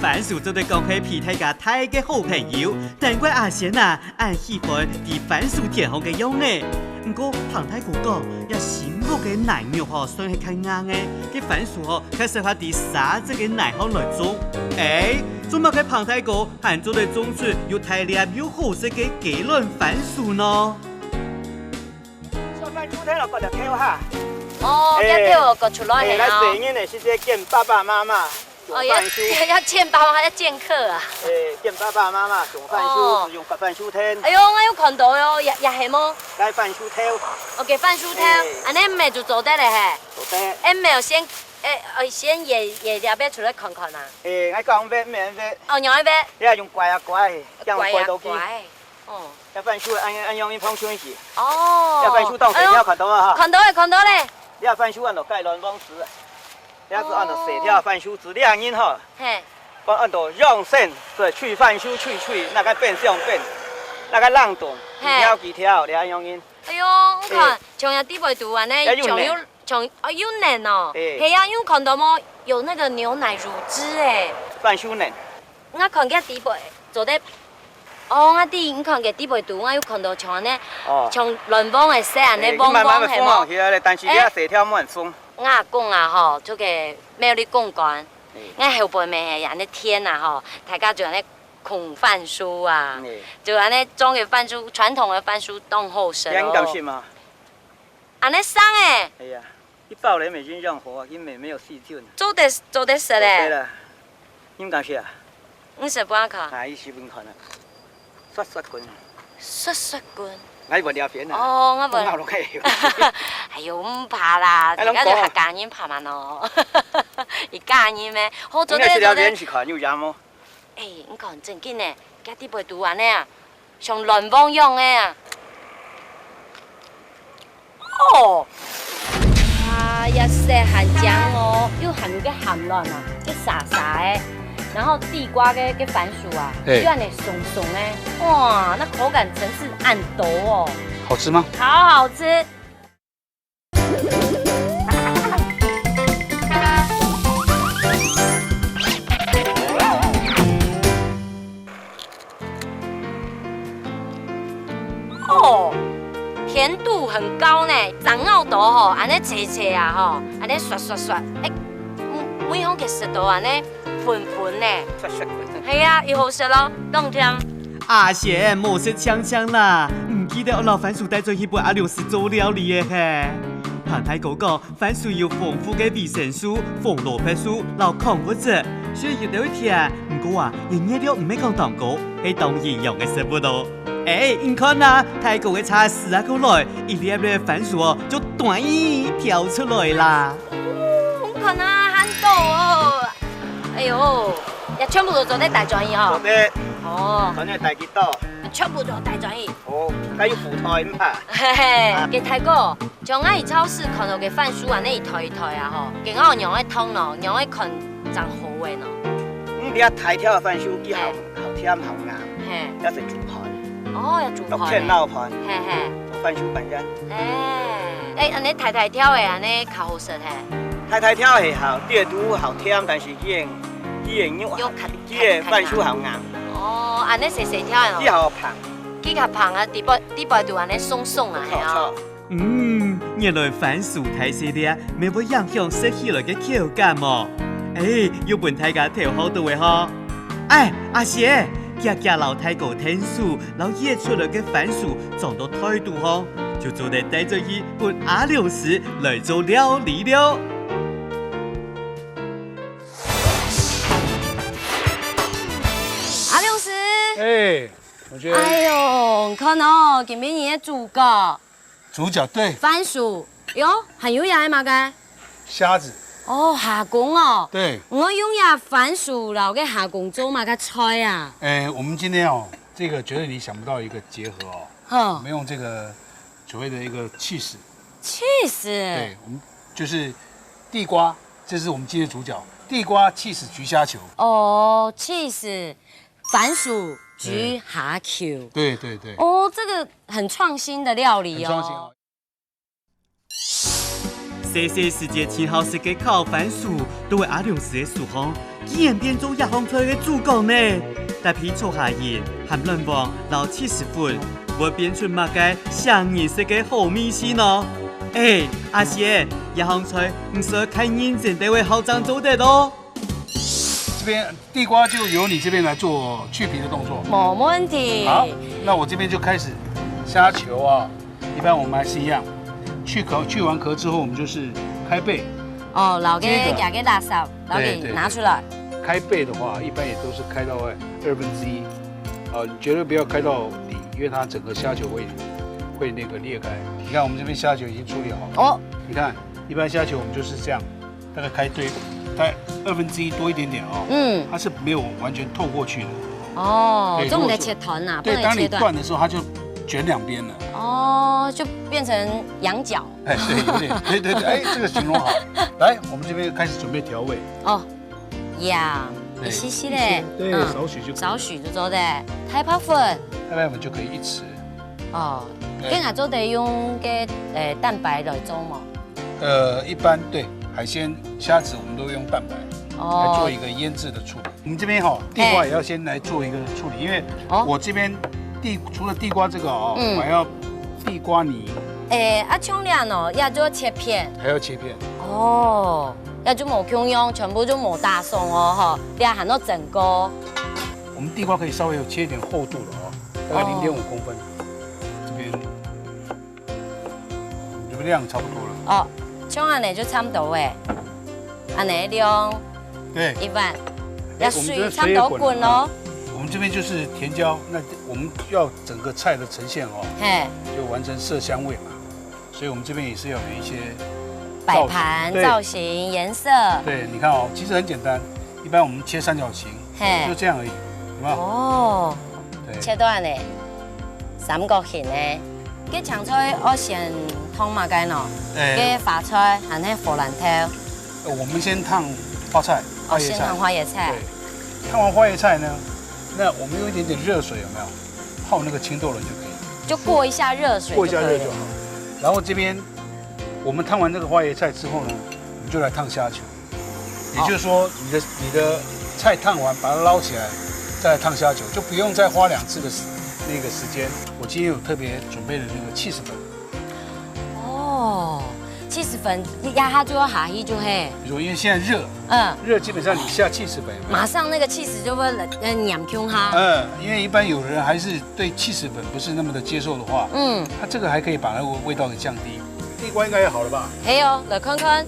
番薯做得講係陪大家大个好朋友，難怪阿仙啊，恁喜歡在番薯田項个樣仔。毋過彭大哥講，這新屋个泥肉吼，算係較硬个，該番薯吼，較適合在沙質个泥項來種。哎，做麼个彭大哥還做得種出又大粒又好食个雞卵番薯呢？做番薯田咯，割條頭哈。哦，哎，這條割出來哎，來，係啊。細人仔時節見爸爸媽媽。 哦，要，種番薯。要見爸媽，要見客啊。哎，見爸爸媽媽種番薯，哦。用割番薯藤。哎喲，𠊎有看到喲，也，也係無？該番薯頭。哦，該番薯頭，哎。恁呢毋係就做得了嘿？做得。哎，毋係，先，哎，呃，先掖，掖這邊出來看看啊。哎，𠊎講挖，毋係挖。哦，仰愛挖？你愛用拐啊拐，這樣拐啊拐到去。拐。哦。這番薯恁，恁樣一碰上去。哦。這番薯當細條，哎喲，看到啊哈。看到了，看到了。你這番薯恁樣該卵黃子。 這係安到細條番薯子，這人吼，嘿。講安到養生，係去番薯去去，那個變相變，那個冷凍，嘿。幾條幾條，這樣人。哎喲，你看，哎。像這底背肚恁呢，也有奶。像有，像，哦，有奶哦。哎。係啊，有看到無？有那個牛奶乳汁哎。番薯奶。 𠊎看佢底背做得，哦，𠊎知，你看佢底背肚，𠊎有看到像恁呢，哦。像卵黃个色恁呢，哎，黃黃係無？慢慢地紅紅起來了，但是你要細條慢鬆。哎。𠊎講啊吼，這個沒有你講官，哎。𠊎後背面係恁呢田啊吼，大家就恁呢控番薯啊，哎。就恁呢種个番薯，傳統个番薯當好食哦。你敢信嗎？ 恁呢生欸。哎呀，一包人已經養活，根本沒有細菌。做得，做得食咧。做得啦，你毋敢食啊？你食分𠊎看。啊，你食分看啊，雪雪滾。雪雪滾。𠊎無了片啊。哦，𠊎無。放落去。哎喲，毋怕啦，哎，人家就客家人怕嘛喏。一家人咩？好，做得，你食了片試看，有影無？做得。 欸，你看，正經呢，佢底背肚恁呢啊，像卵黃樣个啊。哦，啊，也係還靚哦，又還有个鹹卵啊，个沙沙个，然後地瓜个，个番薯啊，嘿。又恁呢鬆鬆个，哇，那口感層次恁多哦。好吃嗎？好好吃。 哦，甜度很高呢，正咬到吼，恁呢脆脆啊吼，恁呢唰唰唰，欸，嗯，每項个食到恁呢粉粉呢。唰唰粉。係啊，又好食咯，當甜。阿賢，莫食淨淨啦，毋記得愛摎番薯帶轉去分阿良師做料理个嘿。彭大哥講， 番薯有豐富个維生素、紅蘿蔔素摎礦物質，雖然有兜甜，毋過啊，佢熱量毋係講當高，係當營養个食物哦。欸，你看啊，大哥个叉駛啊過來，一粒粒番薯哦，就斷一條出來啦。哦，你看啊，還多哦。哎喲，也全部都做得帶轉去吼。做得。哦。全部帶去倒。全部都帶轉去。哦，該有福袋，毋怕。嘿嘿，啊。該大哥， 像𠊎去超市看到个番薯恁呢一袋一袋啊吼，該𠊎仰會擇呢？仰會看正好个呢？嗯，這大條个番薯，佢好，嘿。好甜好硬，嘿。這係豬盤。哦，愛豬盤。六千老盤。嘿嘿。番薯粄圓。欸，欸，恁呢大大條个恁呢較好食嘿。大大條係好，底肚好甜，但是佢个，佢个肉，肉較，佢个番薯好硬。哦，恁呢細細條个哦。佢好膨。佢較膨啊，底背，底背肚恁呢鬆鬆啊，係啊。著，著。 嗯，原來番薯大細粒，乜會影響食起來个口感哦。欸，又分大家偷學到个吼。欸，阿賢，遽遽摎大哥𢯭手，摎挖出來个番薯裝到袋肚項，就做得帶轉去分阿良師來做料理了。阿良師，哎，我覺得，哎喲，你看哦，今晡日个主角，主角，對。番薯，喲，還有這个麼个？蝦子。哦，蝦公哦。對。𠊎用這番薯摎个蝦公做麼个菜啊？哎，我們今天哦，這個絕對你想不到一個結合哦。哼。我們用這個所謂的一個起司。起司。對，我們就是地瓜，這是我們今天的主角，地瓜起司焗蝦球。哦，起司，番薯焗蝦球。對，對，對。哦，這個很創新的料理哦。很創新哦。 細細時節盡好食个烤番薯，到位阿良師个手項，竟然變做這項菜个主角呢！搭配炒蝦仁、鹹卵黃摎起司粉，會變出麼个唌人食个好味緒呢？哎，阿師，這項菜毋使較認真，等會好正做得哦。這邊地瓜就由你這邊來做去皮的動作。無問題。好，那我這邊就開始蝦球啊。一般我們還是一樣，去殼，去完殼之後，我們就是開背。哦，摎个，這個，這个垃圾，摎佢，對，對，拿出來。對。開背的話，一般也都是開到二分之一，啊，你絕對不要開到底，因為它整個蝦球會，會那個裂開。你看我們這邊蝦球已經處理好了。哦。你看，一般蝦球我們就是這樣， 大概開對，大概二分之一多一點點哦。嗯。它是沒有完全透過去的。哦，對，這種的切團啊，如果說，對，不能切斷。當你斷的時候，它就捲兩邊了。哦，就變成羊角。哎，對，有點，對，對，對，哎，這個形容好。來，我們這邊開始準備調味。哦，呀，對，一息息嘞，一些，對，嗯，少許就可以了。少許就做得。太白粉。太白粉就可以一匙。哦，對。該𠊎做得用个，呃，蛋白來做嗎？ 呃，一般，對，海鮮、蝦子我們都用蛋白，哦，來做一個醃製的處理。我們這邊哈，地瓜也要先來做一個處理，因為，哦，我這邊地，除了地瓜這個哦，嗯，我還要地瓜泥。哎，啊，像這樣哦，也就切片。還要切片。哦，也就無共樣，全部就無打爽哦，吼，這樣還要整個。我們地瓜可以稍微有切一點厚度了哦，大概零點五公分，這邊 這個量差不多了。哦，像恁樣就差不多誒。恁樣量，對，一碗，哎，要水差不多滾咯。我們這邊水也滾了啊。我們這邊就是甜椒，那我們要整個菜的呈現哦，嘿，就完成色香味嘛。所以我們這邊也是要有一些擺盤、造型，對，造型、顏色。對，你看哦，其實很簡單，一般我們切三角形，嘿，就這樣而已，有沒有？哦，對，切到恁樣，三角形誒。 該青菜愛先燙麼个呢？哎，該花菜還係荷蘭豆？呃，我們先燙花菜，哦，花椰菜。先燙花椰菜。對，燙完花椰菜呢，那我們用一點點熱水，有沒有？泡那個青豆仁就可以。就過一下熱水就可以了。過一下熱就好。然後這邊我們燙完這個花椰菜之後呢，我們就來燙蝦球。 也就是說，你的，你的菜燙完，把它撈起來，再來燙蝦球，就不用再花兩次的時，那個時間。我今天有特別準備的那個起司粉。哦，起司粉，這下就愛下去就係。比如說，因為現在熱，嗯，熱基本上你下起司粉有沒有？馬上那個起司就會，呃，黏共下。嗯，因為一般有的人還是對起司粉不是那麼的接受的話，嗯，它這個還可以把那個味道給降低。地瓜應該也好了吧？還有，來看看。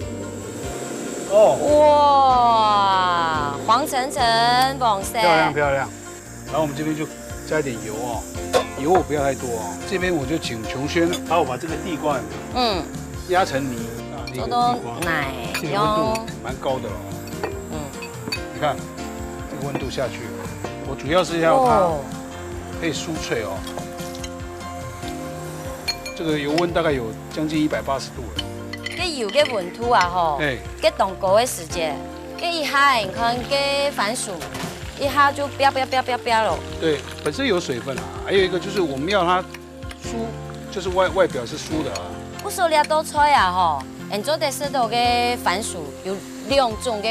哦。哇，黃澄澄，黃色。漂亮，漂亮。然後我們這邊就加一點油哦，油我不要太多哦。這邊我就請瓊軒幫我把這個地瓜有沒有，嗯，壓成泥，啊，那個地瓜，做到泥，這個溫度蠻高的哦。嗯，你看，這個溫度下去，我主要是要它，哦，可以酥脆哦。這個油溫大概有將近一百八十度了。該油个溫度啊吼，哎，該當高个時節， 該一下，你看該番薯，一下就飆飆飆飆飆了。對，本身有水分啊，還有一個就是我們要它酥，就是外，外表是酥的啊。毋過這道菜啊吼，你做得食到个番薯有兩種个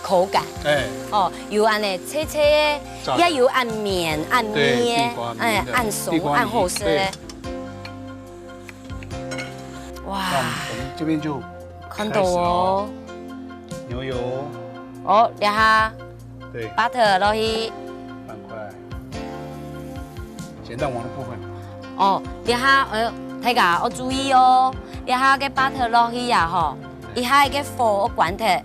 口感。哎。哦，有恁樣脆脆个，炸的。也有恁綿恁綿个，對，地瓜綿的，哎，恁鬆，地瓜泥，恁好食个。對。哇。那我們這邊就 看到哦。開始哦。牛油。哦，這下。對。Butter落去。放塊。鹹蛋黃的部分。哦，這下，呃，大家要注意哦，這下个butter落去啊吼，一下个火要關忒，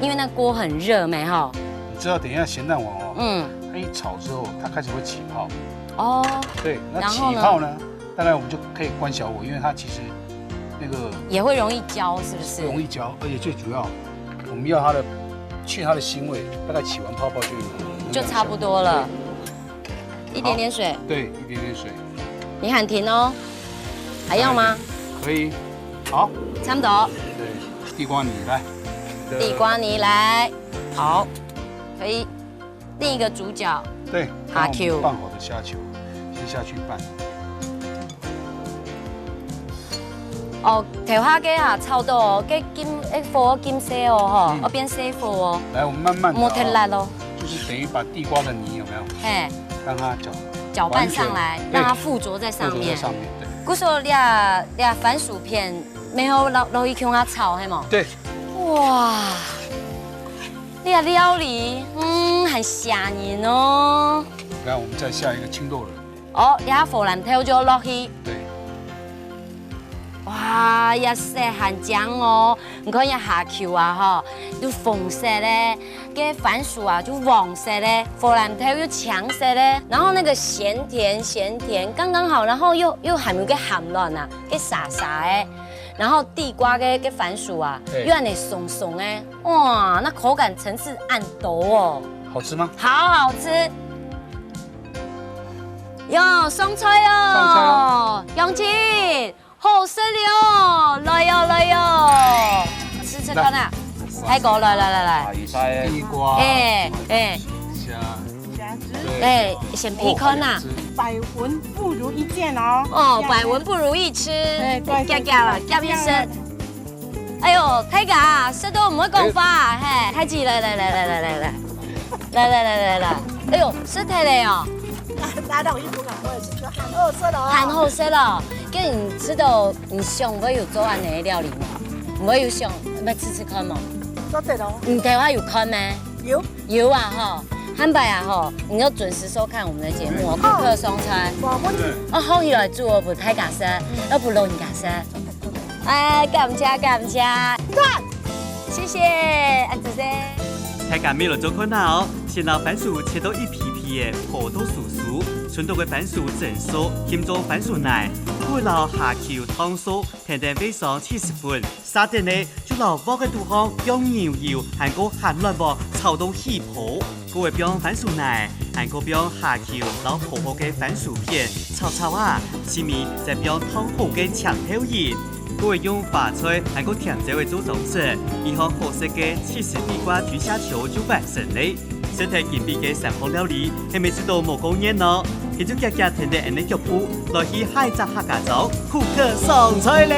因為那鍋很熱咩吼。你知道，等一下鹹蛋黃哦，嗯，它一炒之後，它開始會起泡。哦，對，那起泡呢，大概我們就可以關小火，因為它其實那個也會容易焦，是不是？容易焦，而且最主要，我們要它的去它的腥味，大概起完泡泡就有，就差不多了。一點點水。對，一點點水。你喊停哦，還要嗎？可以，好，差不多。對，地瓜泥來。地瓜泥來，好，可以。另一個主角，對，蝦球，拌好的蝦球，先下去拌。哦，頭下个啊，炒到哦，个金，个火金色哦，吼，嗯，要變細火哦，來，我們慢慢的啊，莫忒辣哦，就是等於把地瓜的泥有沒有？嘿，讓它攪，攪拌上來，完全，對，讓它附著在上面。附著在上面，對。故所這，這番薯片，沒有落，落去共下炒，係無？對。哇，這料理，嗯，很嚇人哦。來，我們再下一個青豆仁。 哦，這下火龍頭就落去。對。哇，這色還靚哦！你看這蝦球啊，吼，又紅色咧，个番薯啊就黃色咧，火龍頭又青色咧，然後那個鹹甜鹹甜剛剛好，然後又，又還有个鹹卵啊，个沙沙个，然後地瓜个，个番薯啊，對，又恁呢鬆鬆个，哇，那口感層次恁多哦。好吃嗎？好好吃。 喲，上菜哦！上菜哦！楊姐，好食了！來喲，來喲！試試看啊！來，大哥，來來來來！地瓜，哎哎，蝦，哎，先鼻看啊！百聞不如一見哦！哦，百聞不如一吃！哎，對，夾夾了，夾一聲。 哎喲，大家食到毋會講話啊，嘿，開始，來來來來來來來，來來來來來，哎喲，食忒了哦，拿到一盤啊，我也是覺得還好食哦，還好食哦。該你食到你想會有做恁呢个料理無？你會有想，愛試試看無？做得哦，你頭下有看無？有有啊吼，下擺啊吼，你要準時收看我們的節目哦，顧客送餐。無問題。哦，好起來煮哦，分大家食，又分老人家食。 哎，感謝感謝，讚！謝謝，恁仔細。大家乜來做看啊哦，先摎番薯切到一皮皮仔，破到酥酥，伸到个番薯蒸熟，浸做番薯泥，過摎蝦球燙熟，添等味素七十分，續等呢就摎鑊个肚項用牛油還過鹹卵黃炒到起泡。 過會放番薯泥，還過放蝦球摎烰好个番薯片炒炒啊，盡尾再放燙好个青豆仁。過會用花菜還過甜椒仔做裝飾，一項好食个起司地瓜豬蝦球就完成了。食忒金碧个三項料理，係毋係食到無過癮哦？佢就遽遽跈等𠊎等个腳步，來去下一隻客家庄，顧客上菜了！